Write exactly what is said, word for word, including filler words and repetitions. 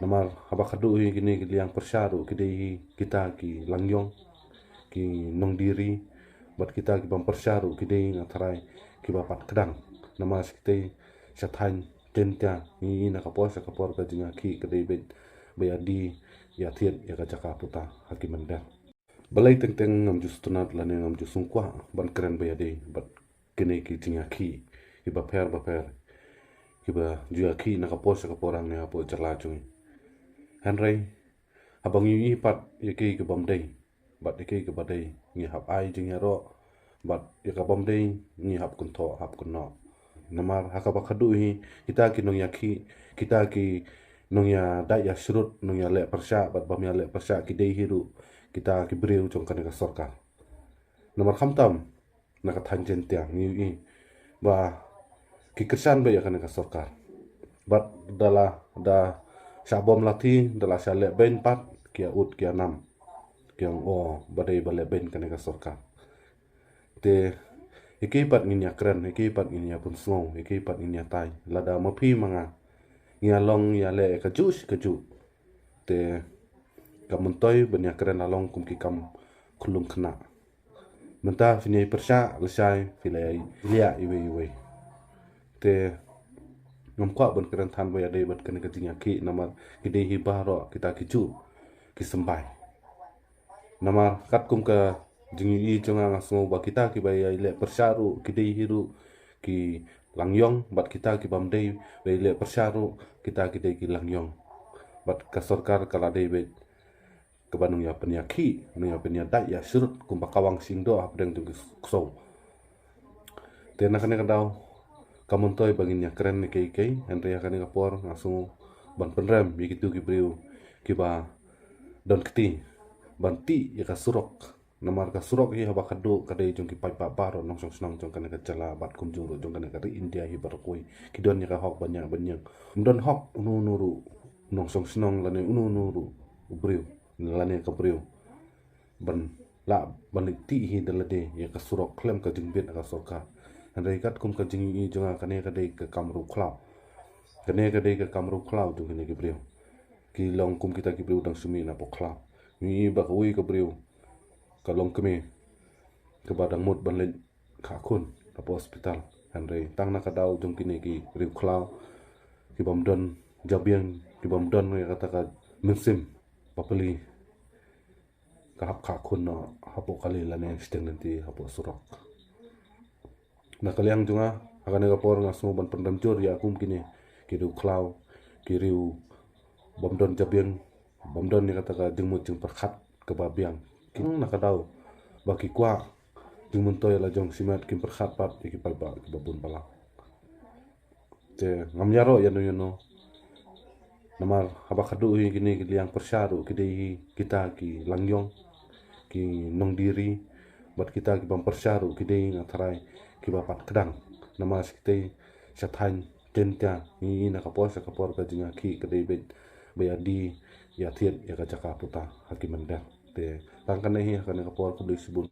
Namar haba khadduh hi kine ki liang pyrshah ruh ki dei hi kita ki langïong, ki nongdie ri, bad kita ki bym pyrshah ruh ki dei nga tharai kiba pat kdang. Namar shi kitei sha thaiñ Jaintia, ngi i na ka por sha ka por ka jingïakhih ka dei beit ba ïa die ïa thied ïa ka jaka puta ha ki mynder. Balei teng teng ngam ju sngewtynnat lane ngam ju sngew kwah ban kren ba ïadei bad kine ki jingïakhih kiba pher ba pher kiba ju ïakhih na ka por sha ka por hangne hapoh jylla jong ngi. Hynrei haba ngi ïohi pat ïa kiei ki bym dei bad ïa kiei kiba dei, ngi hap ai jingïaroh, bad ïa ka bym dei ngi hap kynthoh hap kynnoh. Namar ha kaba khadduh hi kita ki nongïakhih, kita ki nongïadait ïashrut, nongïaleh pyrshah bad bym ïaleh pyrshah ki dei hi ruh kita ki briew jong kane ka sorkar. Namar khamtam na ka thaiñ Jaintia ngi ïohi ba ki kyrshan beit ïa kane ka sorkar. Bad da la da shah bom lathi, da la shah leh beiñ pat, ki ïa ud ki ïa nam, ki ong o ba dei ba leh beiñ kane ka sorkar. Te ïa kiei pat ngin ïa kren, ïa kiei pat ngin ïa pynsngew, ïa kiei pat ngin ïa tai. Lada ma phi ma nga ngi ïa long ïa leh ïa kajuh shi kajuh, te kam myntoi ban ïa kren la long kum ki kam khyllung khynnah. Mynta phin ïa pyrshah lashai phi la ïa liah iwei iwei. Te ngam kwah ban kren than ba ïadei bad kane ka jingïakhih namar ki dei hi baroh kita kijuh ki symbai. Namar katkum ka jingïohi jong nga, nga sngew ba kita kiba ïaleh pyrshah ruh ki dei hi ruh ki langïong, bad kita ki bym dei ba ïaleh pyrshah ruh kita ki dei ki langïong. Bad ka sorkar ka la dei beit kaba nongïapynïakhih, nongïapynïadait ïashrut kumba kawang shingdoh hapdeng jong ki ksew. Te na kane ka daw kam myntoi ba ngin ïa kren ïa kiei kiei, hynrei ha kane ka por nga sngew ban pynrem ïa kito ki briew kiba don kti ban tih ïa ka surok. Namar ka surok hi haba khadduh ka dei jong ki paidbah baroh nongshong shnong jong kane ka jylla bad kumjuh ruh jong kane ka ri India hi baroh kawei. Ki don ïa ka hok ban ïa ban ïeng. Ym don hok uno uno ruh nongshong shnong lane uno uno ruh u briew lane ka briew ban lah ban leit tih hi da lade ïa ka surok khlem ka jingbit na ka sorkar. Hynrei katkum ka jingïohi jong nga, kane ka dei ka kam riewkhlaw. Kane ka dei ka kam riewkhlaw jong kine ki briew. Ki long kum kita ki briew dang shu mih na pdeng khlaw. Ngi i ba kawei ka briew ka long kmie kaba dang mut ban leit khah khun hapoh hospital. Hynrei tang na ka daw jong kine ki riewkhlaw ki bym don jabieng, ki bym don ïa kata ka mynsiem ba plie, ka hap khah khun noh hapoh kali lane shiteng lynti hapoh surok. Na ka liang jong nga, ha kane ka por nga sngew ban pynrem jur ïa kum kine ki riewkhlaw, ki riew bym don jabieng, bym don ïa kata ka jingmut jingpyrkhat kaba biang. Ki na ka daw ba ki kwah jingmyntoi la jong shimet, kim pyrkhat pat ïa ki paidbah kiba bun balang. Te ngam ïaroh ïano ïano. Namar haba khadduh hi kine ki liang pyrshah ruh ki dei hi kita ki langïong, ki nongdie ri, bad kita ki bym pyrshah ruh ki dei nga tharai kiba pat kdang. Namar shi kitei sha thaiñ Jaintia, ngi i na ka por sha ka por ka jingïakhih ka dei beit ba ïa die ïa thied ïa ka jaka puta ha ki mynder. Te tang kane hi ha kane ka por, khublei shibun.